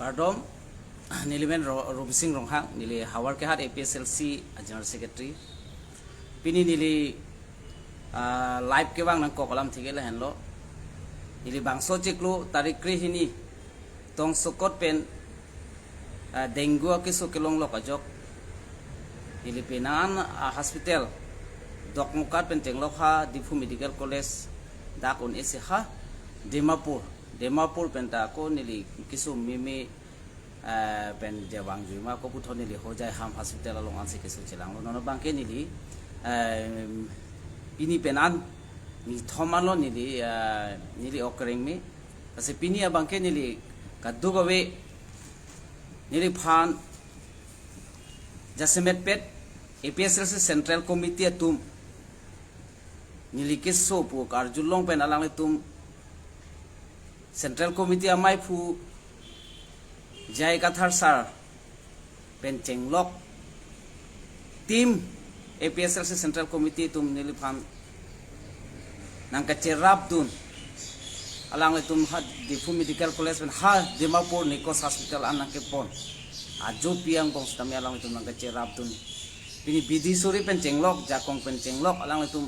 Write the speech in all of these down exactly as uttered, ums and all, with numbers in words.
Kardom, neli men Ro-, Robising Ronghang, neli Howraghat A P S L C General Secretary. Pini neli, ah, live kevang nangkok alamthe ke lahenlo. Neli bangso chiklo tarik krehini, Tongsokot pen, ah, dengue akeso kelonglok ajok, neli penan, ah, hospital Dokmoka pen chenglok ha Diphu Medical College dak un-e si ha Dimapur, Dimapur pen ta ako neli keso meme, eh, pen jawang jui ma ako puthot neli Hojai Ham Hospital along ansi keso chelanglo. Non abangke neli, eh, pini penan nithom anlo neli, eh, neli okreng me. Lasi pini abangke neli kadokave neliphan jasemet pet A P S L C Central Committee atum neli keso pu karjulong pen alanglitum Central Committee amaiphu J I Kathar sir pen chenglok team A P S L C Central Committee atum neliphan nangkacherapdun, alanglitum ha Diphu Medical College pen ha Dimapur Nikos Hospital an nangkepon ajo pi angbong sitame alanglitum nangkacherapdun. Pini bidi suri pen chenglok, jakong pen chenglok, alanglitum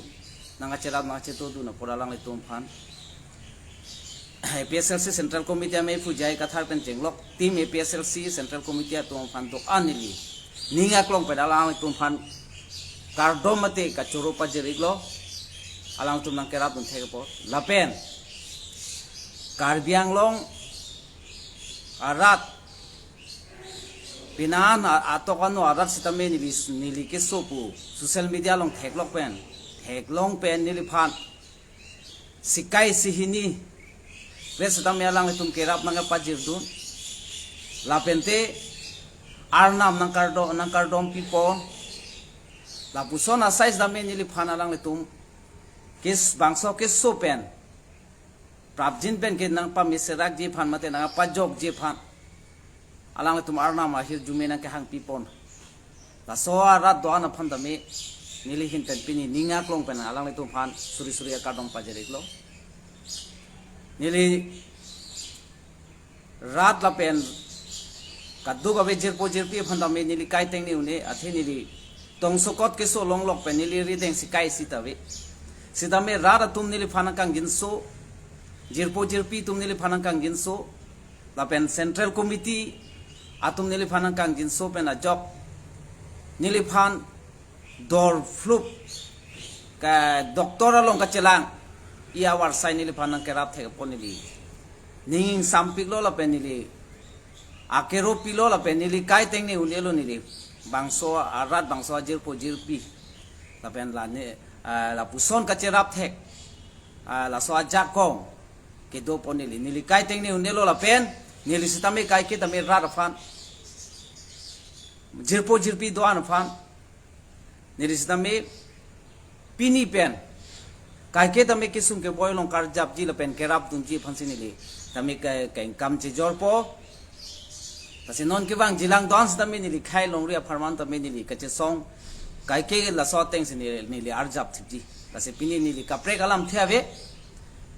nangkacherap nangkachetodun apor alanglitum aphan A P S L C Central Committee amaiphu J I Kathar pen chenglok team A P S L C Central Committee atum aphan do-an neli ning aklong pen alanglitum aphan kardom mate kachoro pajir-iklo, alangtum nangkerapdun thek apot. Lapen Karbi Anglong arat penan a-, atok ano arat sitame neli, neli keso pu social media along theklok pen, theklong pen neliphan sikai sihini vet sitame alanglitum kerap nangpajirdun. Lapente arnam nangkardo, nangkardom pipon. Lapuson asai sitame neliphan alanglitum kes bangso keso pen prapjin pen ke nangpameserakji aphan mate nangpajokji aphan alanglitum arnam ahirjume nangkehang pipon. Laso arat do-an aphan tame neli ahin pen pini ning aklong pen alanglitum aphan suri suri akardom pajir-iklo. Neli rat lapen kadokave jirpo jirpi aphan tame neli kai tengne un-e, athe neli Tongsokot keso longlok pen neli rideng sikai sitave. Sitame rat atum neliphan nangkangjinso, jirpo jirpi atum neliphan nangkangjinso, lapen Central Committee atum neliphan nangkangjinso pen ajok neliphan dor flup ka doctor along kachelang, i avar sai neliphan nangkerap thek apot neli ning ingsampiklo lapen neli akero pilo lapen neli kai tengne un-elo neli bangso arat bangso ajirpo jirpi lapen la ne, ah, lapuson kacherap thek, ah, laso ajakong kedo apot neli, neli kai tengne un-elo lapen neli sitame kaike tame rat aphan, jirpo jirpi do-an aphan neli sitame pini pen kaike tame kesung keboi along karjapji lapen kerapdunji aphansi neli tame ke, kengkam chejorpo. Lasi non kevangji lang do-an sitame neli khei longri apharman tame neli kachesong kaike laso atengsi neli, neli arjap thipji. Lasi pini neli kaprek alamthe ave,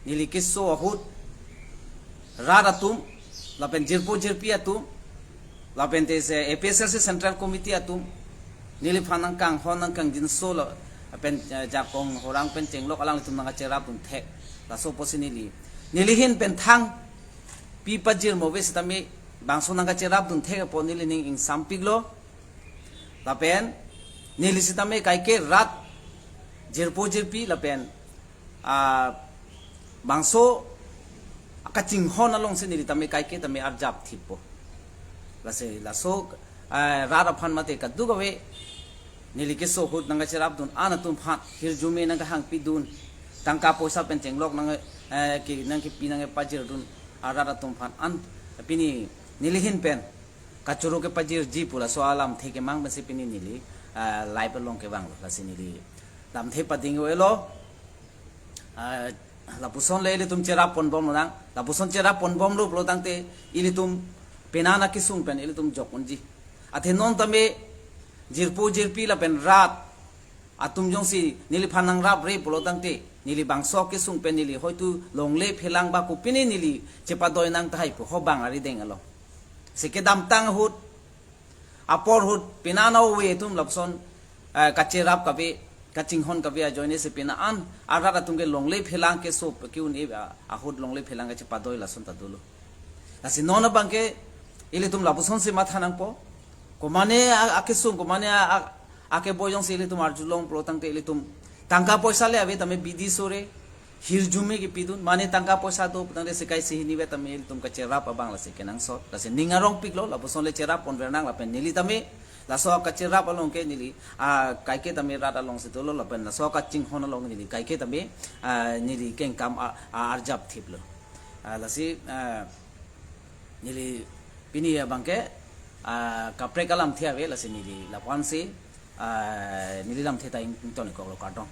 neli keso ahut rat atum lapen jirpo jirpi atum lapente se A P S L C Central Committee atum neliphan nangkanghon nangkangjinso lapen, eh, jakong horang pen chenglok alanglitum nangkacherapdun thek. Laso apotsi neli, neli ahin pen thang pi pajirmo ave sitame bangso nangkacherapdun thek apot neli ning ingsampiklo. Lapen neli sitame kaike rat jirpo jirpi lapen, ah, bangso akachinghon alongsi neli tame kaike tame arjap thippo. Lasi laso, ah, rat aphan mate kadokave neli keso ahut nangkacherapdun an atum aphan hirjume nangkehang pidun, tangka poisa pen chenglok nang, eh, ke nangkepi nangpajirdun arat atum aphan an pini neli ahin pen kachoro kepajirji pu laso alamthe kemang pensi pini neli, ah, live along kevanglo. Lasi neli lamthe pading-o-elo. Ah, lapuson le ilitum cherap ponbomlo nang. Lapuson cherap ponbomlo pulo tangte ilitum penan akesung pen ilitum jok unji. Athe non tame jirpo jirpi lapen rat atum jongsi neliphan nangrapre pulo tangte neli bangso kesung pen neli hoitu longle phelang ba kopine neli chepadoi nang tahai pu ho bang arideng along. Si kedamtang ahut, apor ahut, pini an ove atum lapuson, eh, kacherap kave, kachinghon kave ajoine si pini an arat atum ke longle phelang keso ke-un-e, ah, ahut longle phelang kachepadoi lason ta dolo. Lasi non abang ke ilitum lapuson si matha nangpo. Komane a-, akesung, komane a-, a-, akeboi jongsi ilitum arjulong pulo tangte ilitum tangka poisa le ave tame bidi sore hirjume kepidun, mane tangka poisa do putangte sekai sehini ave tame ilitum kacherap abang lasi kenangsot. Lasi ning arongpiklo, lapuson le cherap pon vernang lapen neli tame laso kacherap along ke neli, ah, kaike tame rat alongsi dolo lapen laso kachinghon along neli kaike tame, ah, neli kengkam, ah, ah, arjap thiplo. Ah, lasi, ah, neli pini abang ke, ah, kaprek alamthe ave, lasi neli lapu-an si, ah, neli lamthe ta ing-, ingtonikoklo, kardom.